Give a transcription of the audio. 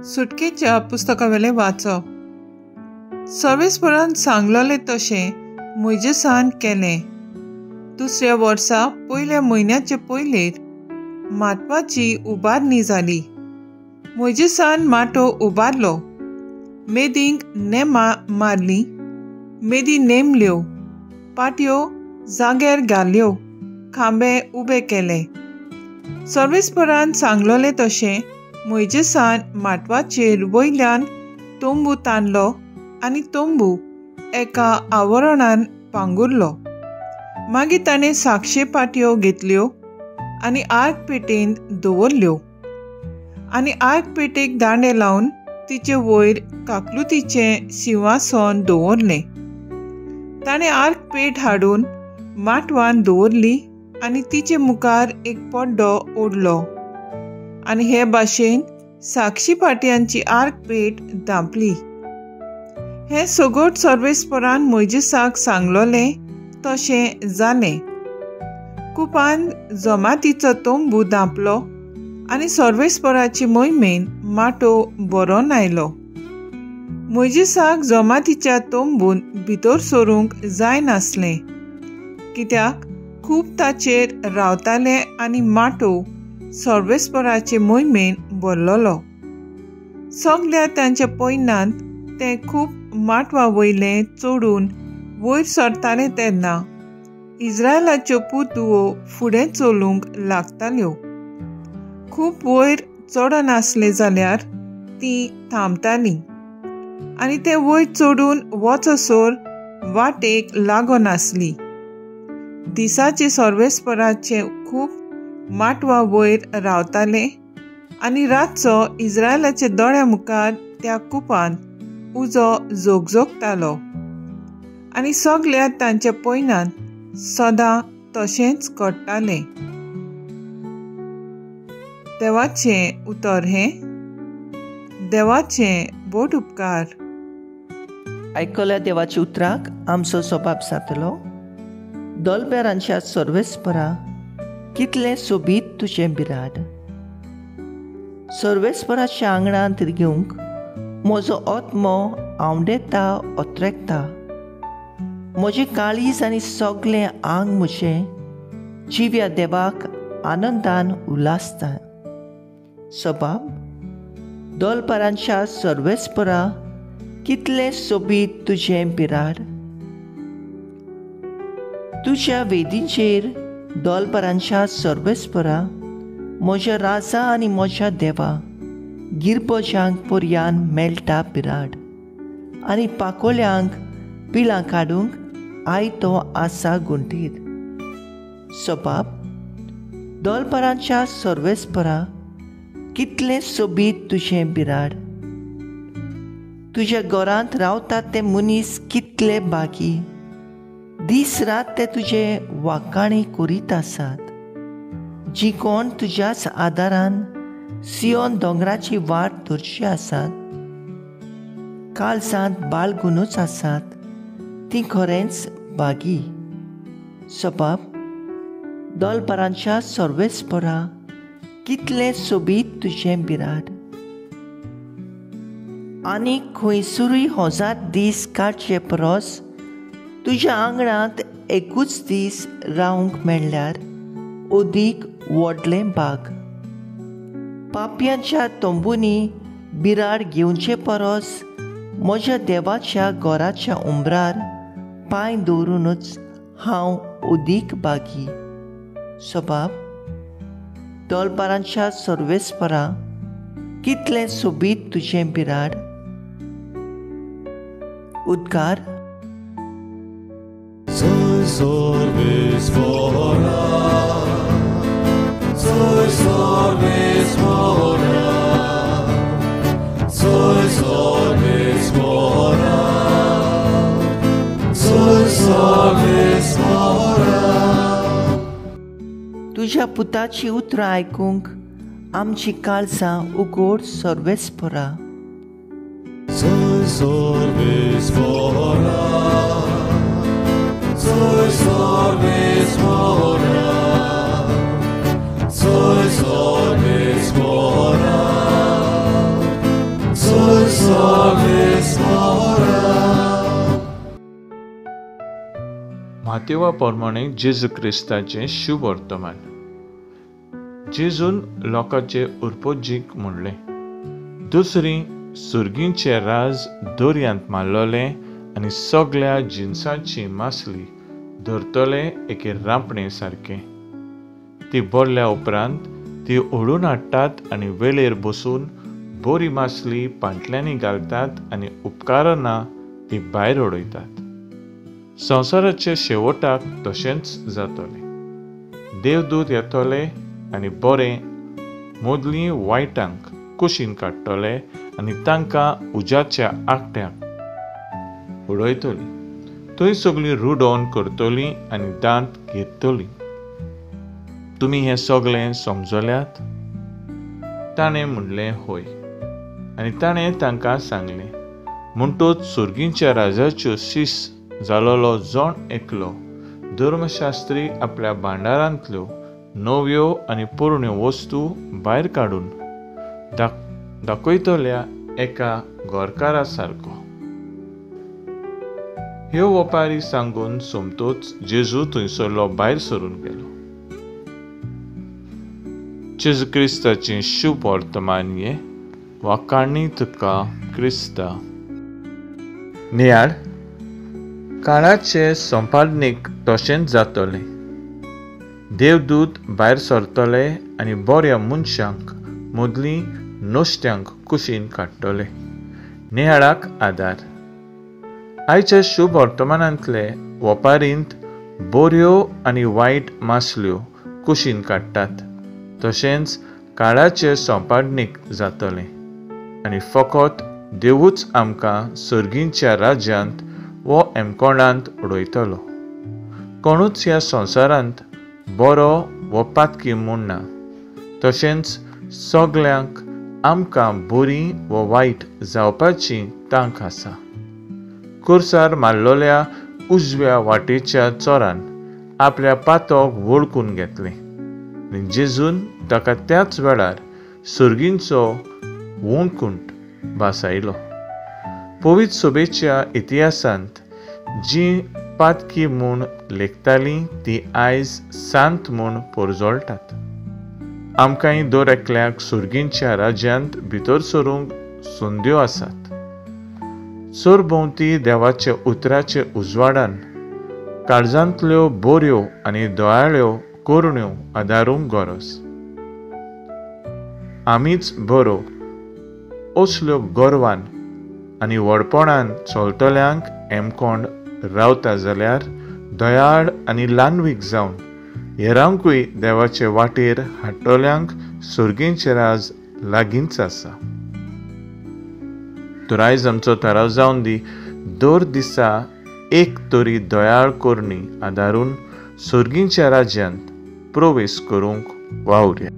सुटकेच्या पुस्तकावेलें वाचप. सर्वेस्परान सांगलोलें तशें मोयजेसान केलें. दुसऱ्या वर्सा पयल्या म्हयन्याचे पयलेर माटवाची उबारणी जाली. मोयजेसान माटो उबारलो, मेदींक नेमां मारलीं, मेदी नेमल्यो, पाटयो जाग्यार घाल्यो, खांबे उबे केले. सर्वेस्परान सांगलोलें तशें मोयजेसान माटवाचेर वयल्यान तंबू ताणलो आनी तंबू एका आवरणान पांगुरलो. मागीर ताणें साक्षे पाटयो घेतल्यो आनी आर्क पेटेंत दवरल्यो आनी आर्क पेटेक दांडे लावन तिचे वयर काकलुतीचें शिंवासन दवरलें. ताणें आर्क पेट हाडून माटवान दवरली आनी तिचे मुखार एक पड्डो ओडलो आनी हे भाशेन साक्षी पाटयांची आर्क पेट धांपली. हें सगट सर्वेस्परान मोयजेसाक सांगलोलें तशें जालें. कुपान जमातीचो तंबू धांपलो आनी सर्वेस्पराची मोहिमेन माटो भरोन आयलो. मोयजेसाक जमातीच्या तंबून भितर सरूंक जायनासलें, कित्याक खूब ताचेर रावताले आनी माटो सर्वेस्पराचे मोहिमेन भरलोलो. सगल्या तांच्या पयनांत तें खूब माटवा वयलें चडून वयर सरतालें तेन्ना इस्रायलाच्यो पुतुवो फुडें चलूंक लागताल्यो. खूब वयर चडनासलें जाल्यार तीं थांबतालीं आनी तें वयर चडून वचसर वाटेक लागनासली. दिसाचे सर्वेस्पराचे खूब माटवा वयर रावताले आनी रातचो इस्रायलाच्या दोळ्या मुखार त्या कुपान उजो झोगझोगतालो आनी सगल्या तांच्या पयनांत सदां तशेंच घडटालें. देवाचें उतर हें. देवाचें बोट उपकार. आयकल्या देवाच्या उतराक आमचो स्वभाव जातलो. दोलबेरांच्या सर्वेस्परा कितलें सोबीत तुजें बिराड. सर्वेस्पराच्या आंगणांत घेवंक म्हजो आत्मो आंवडेता ओत्रेकता. म्हजें काळीज आनी सगलें आंग म्हजें जिव्या देवाक आनंदान उल्हासता. सबाब दोलपारांच्या सर्वेस्परा कितलें सोबीत तुजें बिराड. तुज्या वेदींचेर दोलपारांच्या सर्वेस्परा म्हज्या राजा आनी म्हज्या देवा गिरबोजांक पर्यान मेळटा बिराड आनी पाकोल्यांक पिलां काडूंक आयतो आसा गुंठीत. सबाब दोलपारांच्या सर्वेस्परा कितलें सोबीत तुजें बिराड. तुज्या घरांत रावतात ते मनीस कितले बागी, दीस रात ते तुजे वाकाणी करीत आसात. जी कोण तुज्याच आदारान सियोन दोंगराची वाट धरची आसात, काळजांत बाळगुनूच आसात ती खरेंच बागी. सबाब दोलपारांच्या सर्वेस्परा कितलें सोबीत तुजें बिराड. आनी खंयसरूय हजार दीस काडचे परस तुज्या आंगणांत एकूच दीस रावंक मेळ्ळ्यार अदीक व्हडलें बाग. पापयांच्या तंबूंनी बिराड घेवचे परस म्हज्या देवाच्या घराच्या उंबरार पांय दवरुनूच हांव अदीक बागी. सबाब दोलपारांच्या सर्वेस्परा कितलें सोबीत तुजें बिराड. उद्गार. तुज्या पुताची उतरां आयकूंक आमची काळजां उगड सर्वेस्परा. मातेवा प्रमाणे जेजू क्रिस्ताचें शुभ वर्तमान. जेजून लोकांचे उरपोजीक म्हणलें, दुसरी सुर्गींचें राज दर्यांत मारलोलें आनी सगळ्या जिनसांची मासली धरतले एके रांपणे सारकें. ती भरल्या उपरांत ती ओडून हाडटात आनी वेळेर बसून बरी मासली पांटल्यांनी घालतात आनी उपकारना ती भायर उडयतात. संवसाराचे शेवटाक तशेंच जातलें. देवदूत येतले आनी बरें मदलीं वायटांक कुशीन काडटले आनी तांकां उज्याच्या आकट्याक उडयतली. थंय सगळीं रुडोन करतलीं आनी दांत घेतली. तुमी हें सगळें समजल्यात? ताणें म्हणलें, हय. आनी ताणें तांकां सांगलें, म्हणटूच सुर्गींच्या राजाच्यो शीस जालोलो जण एकलो धर्मशास्त्री आपल्या भांडारांतल्यो नव्यो आनी पोरण्यो वस्तू भायर काडून दाखयतल्या एका घरकारा सारको. ह्यो वपारी सांगून सोमतोच जेजू थंयसरलो भायर सरून गेलो. जेजू क्रिस्ताचें शुभ वर्तमान हें. वाखाणी तुका क्रिस्ता. नियाळ काळाचे संपादनीक तशेंच जातलें. देवदूत भायर सरतले आनी बऱ्या मनशांक मदलीं नुस्त्यांक कुशीन काडटले. नियाळाक आदार. आयच्या शुभ वर्तमानांतले वपारींत बऱ्यो आनी वायट मासल्यो कुशीन काडटात, तशेंच काळाचे संपादनीक जातलें आनी फकत देवूच आमकां सर्गींच्या राज्यांत वो एमकोणांत उडयतलो. कोणूच ह्या संवसारांत बरो वो पातकी म्हूण ना, तशेंच सगल्यांक आमकां बरी वो वायट जावपाची तांक आसा. कुर्सार मारलोल्या उजव्या वाटेच्या चोरान आपल्या पातोक वळखून घेतलें आनी जेजून ताका त्याच वेळार सुर्गींचो वंकुंठ भासायलो. पवित्र सभेच्या इतिहासांत जी पातकी म्हूण लेखताली ती आयज सांत म्हूण परजळटात. आमकांय दर एकल्याक सुर्गींच्या राज्यांत भितर सरूंक संद्यो आसात. सरभोंवती देवाच्या उतराचे उजवाडान काळजांतल्यो बऱ्यो आनी दयाळ्यो करण्यो आदारूंक गरज. आमीच बरो असल्यो गर्वान आनी व्हडपणान चलतल्यांक एमकोंड रावता जाल्यार दयाळ आनी ल्हानवीक जावन हेरांकूय देवाचे वाटेर हाडटल्यांक सुर्गींचें राज लागींच आसा. तर आयज आमचो थाराव जावन दी, दर दिसा एक तरी दयाळ करणी आदारून सुर्गींच्या राज्यांत प्रवेश करूंक वावुरया.